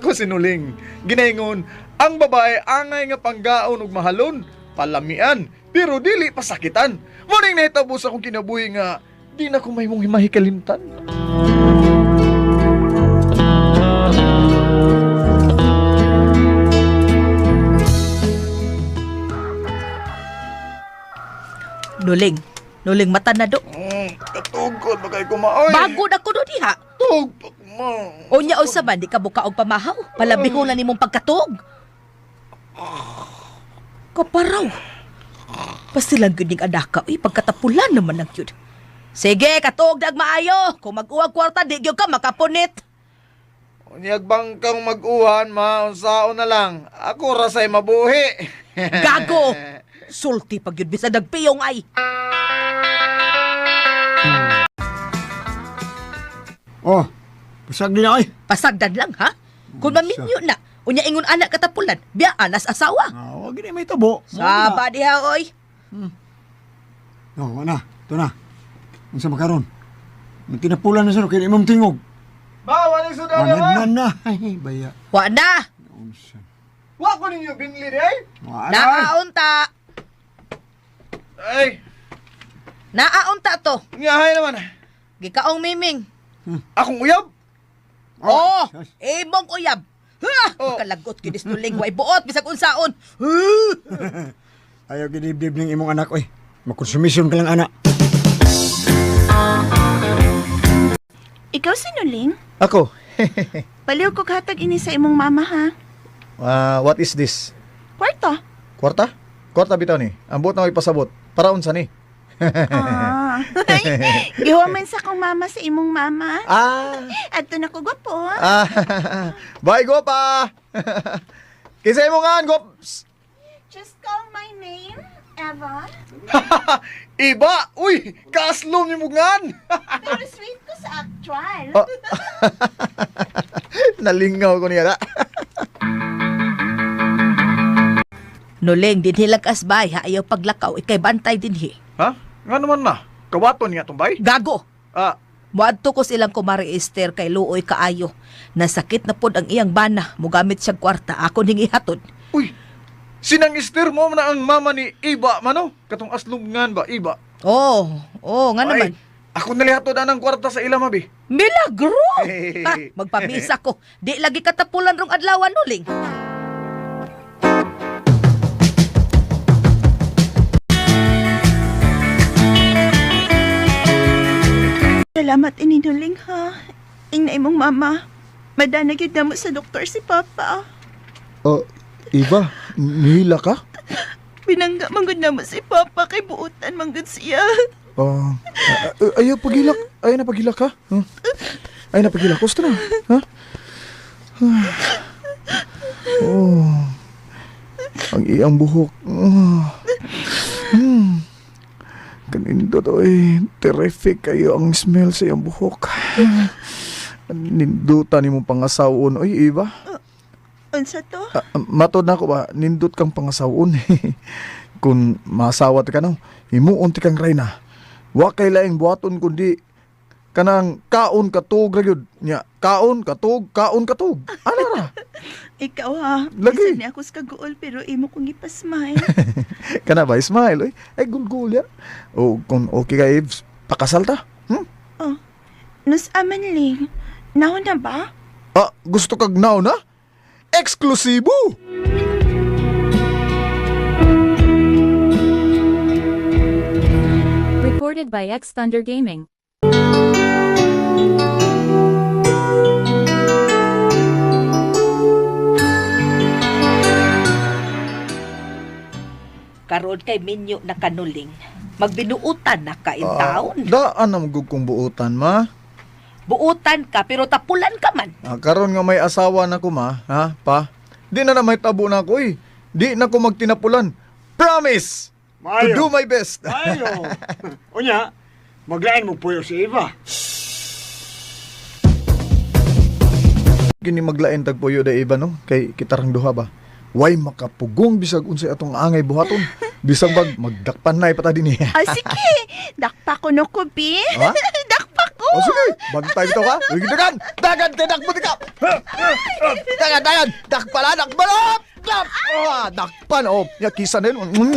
Ako sinuling. Ginaingon, ang babae angay nga panggaon ug mahalon, palamian, pero dili pasakitan. Muning nahitabo sa akong kinabuhi nga di na ko mahimong himahikalimtan. Nuling. Nuling mata na do. Katugod ba kay kumaoy? Bago na ko do diha. Tug pa kuma. Unya usa man di ka buka og pamahaw. Palabihon na nimong pagkatog. Kaparaw. Pasilang gyud ning adaka uy pagkatapulan naman ang gyud. Sige, katuog dag maayo. Kung mag-uwag kwarta, di gyud ka makapunit. Unyag bangkang mag-uhan, ma, unsaon na lang. Ako ra say mabuhi. Gago! Sulti pag yun, bisag nagpiyong ay. Oh, pasag din ay. Pasagdan lang, ha? Kung maminyo na, unya ingon anak katapulan, biya anas asawa. Ah, wag gini may tabo. Saba diha, oy. Oh, na. Ito na. Unsa makaron? May tinapulan na sa kay imong tingog. Ba, wala sudan na ba? Managnan na. Ay, baya. Wa na! Unsa? Wa ko ninyo binli di ay. Wa na. Naaunta! Ay, Naaunta to. ngahay naman. Gikaong miming. Akong uyab. Oh, imong uyab. Ha! Oh. Makalagot gyud istuling way buot bisag unsaon. Huh! Ayaw gidibdib ning imong anak oy. Makonsumisyon ka lang anak. Ikaw si Nuling? Ako. Baliw ko hatag ini sa imong mama ha. Ah, what is this? Kwarto. Kwarta? Kwarta bitaw ni. Ang buot na ko ipasabot. Para unsa ni? Ah. Gihuman sa kong mama sa imong mama. Ah. Adto na ko gwapo. Ah. Bye, gopa. Kinsa imo ngan, gop? Just call my name, Eva. Iba! Uy, kaaslom ni mo ngan. Pero sweet ko sa actual. Oh. Nalingaw ko niya na. Nuling dinhi lang kasbay ha ayaw paglakaw ikay bantay dinhi. Ha? Nga naman na. Kawaton niya tong bay? Gago. Ah, Moadto ko silang kumari Esther kay luoy kaayo. Nasakit na pod ang iyang bana, mogamit siyang kwarta ako ning ihatod. uy. Sinang Esther mo na ang mama ni Iba mano? Katong aslom ngan ba Iba? Oh, oh, nga naman. Ay, ako nalihatod anang kwarta sa ila mabi. Milagro! Ha, magpamisa ko. Di lagi katapulan rong adlawan nuling. Salamat ini Nuling ha. Ing na imong mama. Madana gyud namo sa doktor si Papa. Oh, Iba, nihila ka? Binangga man gud namo si Papa kay buotan man gud siya. Oh, ayaw pagilak. Ayaw na pagilak ha? Huh? Ayaw na pagilak. Gusto na. Ha? Oh. Ang iyang buhok. Oh. Hmm. Kanindot, oy. Terrific kayo ang smell sa iyang buhok. Nindutan ni mong pangasawon. Oy, Iba. Unsa to? Ah, matod na ako ba, nindot kang pangasawon. Kung masawat ka no, himuon ti kang reyna. Wa kay laing buhaton kundi kanang kaon katug ra gyud. Nya, kaon katug, kaon katug. Ano ra? Ikaw ha. Lagi. Bisan ni ako sa kaguol pero imo kong ipasmile. Kana ba smile oy? Ay gulgul ya. O kung okay ka Ibs, pakasal ta. Hmm? Oh, nus aman ling. Naon na ba? Ah, gusto kag now na? Eksklusibo. Recorded by X Thunder Gaming. Karon kay minyo na kanuling. Magbinuutan na ka in town. Daan na magug kong buutan ma. Buutan ka pero tapulan ka man. Ah, karon nga may asawa na ko ma, ha, pa. Di na na may tabo na ako eh. Di na ko magtinapulan. Promise! To Maayo. do my best. Ayo. Unya, maglain mo puyo si Eva. Kini maglain tag puyo da iba no kay kitarang duha ba. Way makapugong bisag unsay atong angay buhaton. Bisag bag magdakpan na pata dinhi. Ah, sige. Dakpa ko no ko, bi. Ha? Dakpa ko. O sige, bantay bitaw ka. Uy, dagan! Dagan kay dakpo di ka! Dagan, dagan! Dakpala, dakpala! Dap! Ah, dakpan oh. Ya kisa na yun. Mm,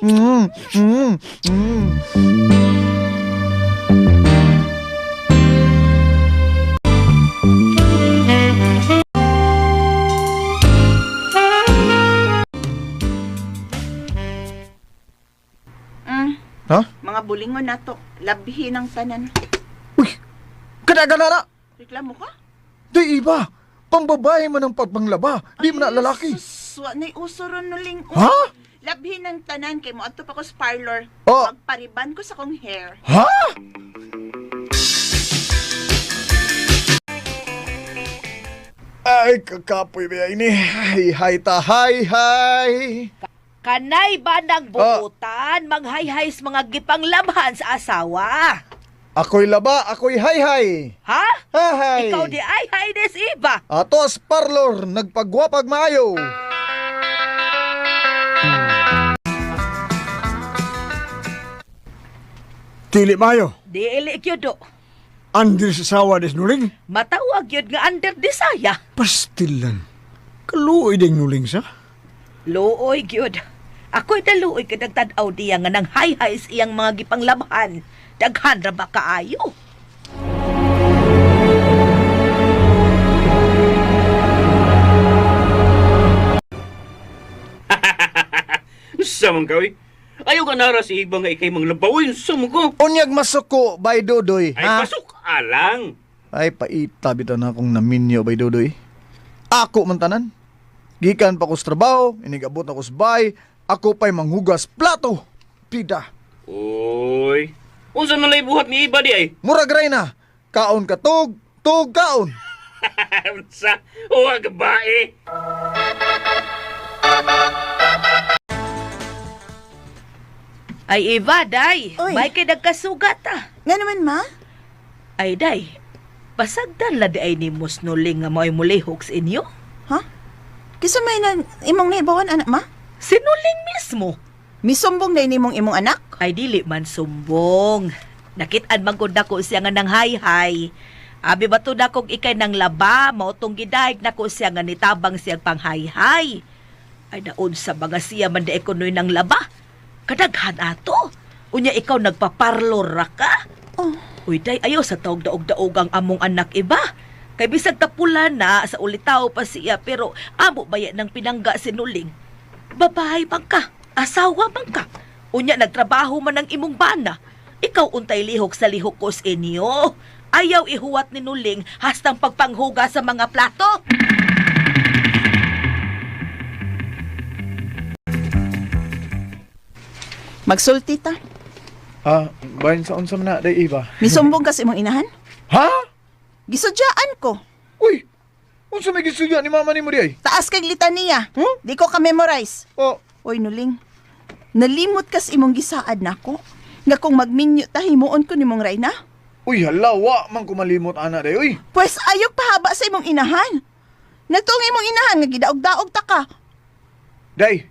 mm, mm, mm. Ha? Mga bulingon na to. Labhi ng tanan. Uy! Kadagan na na! Reklamo ka? Di iba! Pambabae man ang pagpanglaba, di man na lalaki. Sus, wa na'y uso ron nuling. Ha? Labhi ng tanan kay mo adto pa ko sa parlor. Oh. Magpariban ko sa kong hair. Ha? Ay, kakapoy ba ini? Hay, hay ta, hay, hay. Kanay ba ng buutan, manghayhay sa mga gipanglabhan sa asawa? Ako'y laba, ako'y hay, hay. Ha? Hay, hay. Ikaw di ay hay des iba. Atos parlor, nagpagwapag maayo. Dili maayo. Dili gyud do. Andir sa sawa des nuling. Matawag gyud nga under desaya. Pastilan. Kaluoy ding nuling sa. Luoy gyud. Ako'y daluoy kay nagtan-aw diya nga nang hayhay sa iyang mga gipanglabhan. Daghan ra ba kaayo? Sa man ka, oy. Ayaw ka nara si iba nga ikay manglabawin sa mo ko. Unyag masuko, bay Dudoy. Ay, Ha? pasok alang. Ay, paita bitaw na akong naminyo, bay Dudoy. Ako man tanan. Gikan pa ko sa trabaho, inigabot ako sa bahay, ako pa'y manghugas plato. Pida. Oy. Unsa man lay buhat ni iba di ay? Murag ray na. Kaon ka tug, tug kaon. Unsa? Huwag bae. Ay iba, day. Oy. May kay nagkasugat ah. Nga naman, ma? Ay day, pasagdan la di ay ni Musnuling nga mao'y mulihok sa inyo. Ha? Kisa may na imong nahibawan, anak, ma? Sinuling mismo. Misumbong na inimong imong anak? Ay dili man sumbong. Nakit-an man gud nako siya nga nang hay-hay. Abi ba to nakog ikay nang laba, mao tong gidayeg nako siya nga nitabang siyang panghay-hay. Ay naon sa mga siya man di kunoy nang laba. Kadaghan ato. Unya ikaw nagpaparlor ra ka. Oh. Uy, day, ayaw sa tawag daog-daog ang among anak iba. Kay bisag tapula na sa ulitaw pa siya pero amo baya ng pinangga sinuling. Babae man ka, asawa man ka. Unya nagtrabaho man ang imong bana. Ikaw untay lihok sa lihok ko sa inyo. Ayaw ihuwat ni Nuling hastang pagpanghuga sa mga plato. Magsulti ta. Ah, bahin sa unsa man na, day iba. Misumbong ka sa imong inahan? Ha? Gisudyaan ko. Uy! Unsa may gisudya ni mama nimo di ay? Taas kag litaniya. Huh? Di ko ka-memorize. Oh, Oy, nuling. Nalimot kas imong gisaad nako. Nga kung magminyo ta himuon ko nimong rayna. uy hala wa man ko malimot ana day uy. Pwes ayok pahaba sa imong inahan. Nagtuong imong inahan nga gidaog-daog ta ka. Day.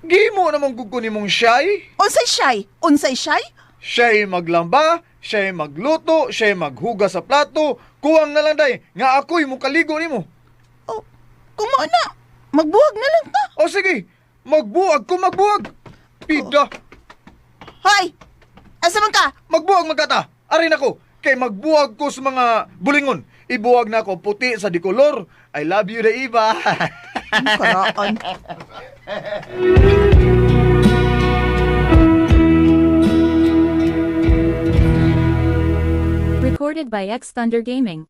Gimo namang gud ko nimong shy. Unsay shy? Unsay shy? Siya'y maglamba, siya'y magluto, siya'y maghugas sa plato. Kuwang na lang day, nga ako'y mukaligo nimo. Oh, kung mao na, magbuwag na lang ta. O sige, magbuwag ko magbuwag. Pida, Hoy! Asa man ka? magbuwag magkata. Arin ako, kay magbuwag ko sa mga bulingon. Ibuwag na ako puti sa dikolor. I love you, Iba. Ang Karaan. Recorded by X Thunder Gaming.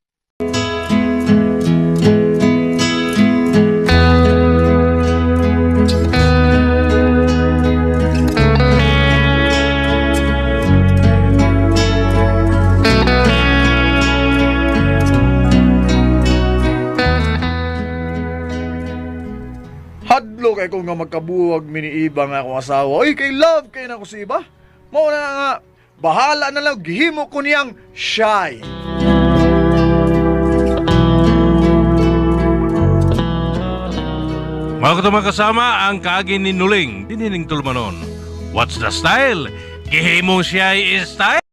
Hadlo kay ko nga magkabuwag mi ni Iba nga akong asawa. Uy, kay love kay na ko si Iba. Mao na nga, bahala na lang, gihimo ko niyang shy. Mga katumang kasama ang kaagi ni Nuling, dinining tulmanon. What's the style? Gihimo siya style?